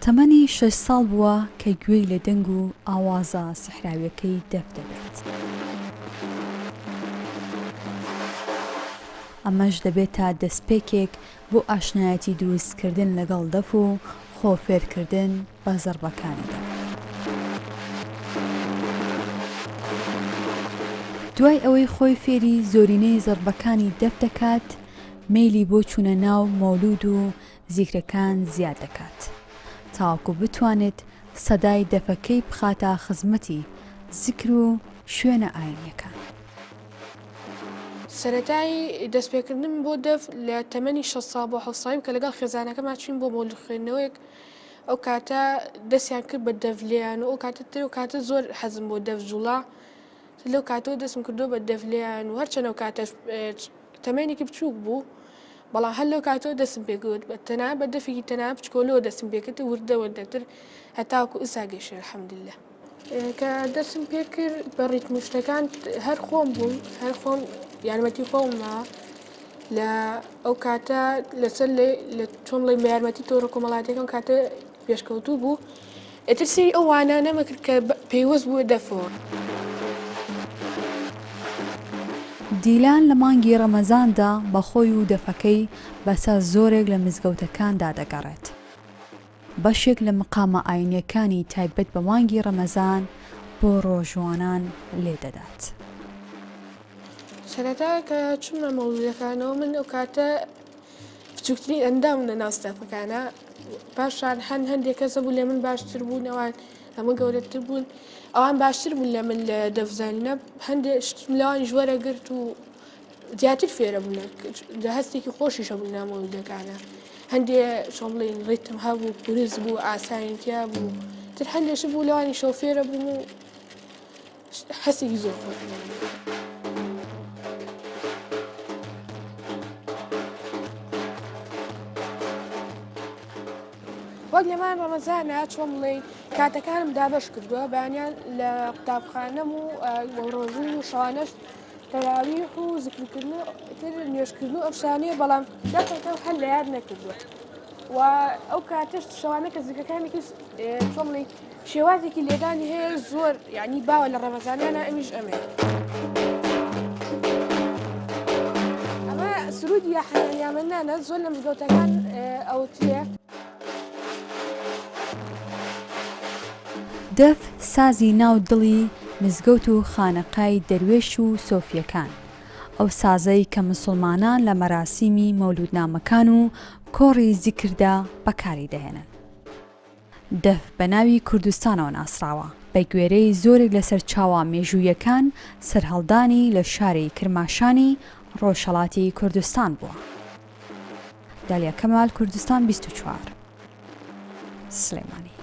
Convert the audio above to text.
تەمەنی شەش ساڵ بووە کە گوێی لە دەنگ و ئاوازە سیحراویەکەی دەف دەبێت. ئەمەش دەبێتە دەستپێکێک بۆ ئاشنایەتی دروستکردن لەگەڵ دەف و خۆ فێرکردن بە زەڕبەکانی دەف. دوای ئەوەی خۆی فێری زۆرینەی زەڕبەکانی دەف دەکات، مەیلی بۆ چوونە ناو مەولود و زیکرەکان زیاد دەکات، تاوەکو بتوانێت سەدای دەفەکەی بخاتە خزمەتی زیکر و شوێنە ئاینیەکان. سەرەتای دەستپێکردنم بۆ دەف لە تەمەنی شەست ساڵ بۆ حەوت ساڵی بوو کە لەگەڵ خێزانەکەمان چووین بۆ مۆلد خوێندنەوەیەک ئەو کاتە دەستیان کرد بە دەف لێیان و ئەو کاتە تر ئەو کاتە زۆر حەزم بۆ دەف جوڵا لەو کاتەوە دەستم کردووە بە دەف لێیان و هەرچەند ئەو کاتەش تەمەنێکی بچووک بوو بەڵام هەر لەو کاتەوە دەستم پێکرد بە تەنها بە دەفێکی تەنها بچکۆلەوە دەستم پێکرد وردە وردەتر هەتاوەکو ئێستا گەیشتین الحمدلله. کە دەستم پێکرد بە ڕیتم و شتەکان هەر خۆم بووم هەر خۆم یارمەتی خۆمما لە ئەو کاتە لەسەر لە چۆن بڵێ بە یارمەتی تۆڕە کۆمەڵاتیەکەم کاتە پێشکەوتوو بوو ئیتر سەیری ئەو وانانەمە کرد کە پەیوەست بووە دەفەوە. دیلان لە مانگی ڕەمەزاندا بە خۆی و دەفەکەی بەسەر زۆرێک لە مزگەوتەکاندا دەگەڕێت. بەشێک لە مقامە ئاینیەکانی تایبەت بە مانگی ڕەمەزان بۆ ڕۆژوانان لێدەدات. سەرەتا کە چوومە مەولودەکانەوە من ئەو کاتە بچووکترین ئەندام لە ناو ستافەکانە پاشان هەن هەندێک کەس هەبوو لە من باشتر بوون ئەوان هەموو گەورەتر بوون ئەوان باشتر بوون لە من لە دەفزانینە هەندێک شتم لەوانیش وەرەگرت و زیاتر فێرە بوون لە هەستێکی خۆشیش هەبوو لە مەولودەکانە هەندێ چۆن بڵێین ڕیتم هەبوو قورس بوو ئاسانی تیا بوو تر هەندێک شت بوو لەوانیشەوە فێرە بووم و هەستێکی زۆر خۆش بوو. وەک لەمان ڕەمەزانە چۆن بڵێین کاتەکانم دابەش کردووە بەیانیان لە قوتابخانەم و ڕۆژوو و شەوانەش تەراویح و زکرکردن و تر نوێژکردن و ئەم شتانەیە بەڵام دەفەکەم هەر لە یاد نەکردووە و ئەو کاتەش شەوانە کە زکرەکانی کرد چۆن بڵێی شێوازێکی لێدانی هەیە زۆر یعنی باوە لە ڕەمەزانیانە ئەمیش ئەمەیە. ئەمە سرودی یا حەنان یا مەنانە زۆر لە مزگەوتەکان ئەوترێ. دەف سازی ناو دڵی مزگەوت و خانەقای دەروێش و سۆفییەکان، ئەو سازەی کە مسوڵمانان لە مەراسیمی مەولوودنامەکان و کۆڕی زیکردا بەکاری دەهێنن. دەف بە ناوی کوردستانەوە ناسراوە، بە گوێرەی زۆرێک لە سەرچاوە مێژووییەکان سەرهەڵدانی لە شاری کرماشانی ڕۆژهەڵاتی کوردستان بووە. دالیا کەمال، کوردستان 24، سلێمانی.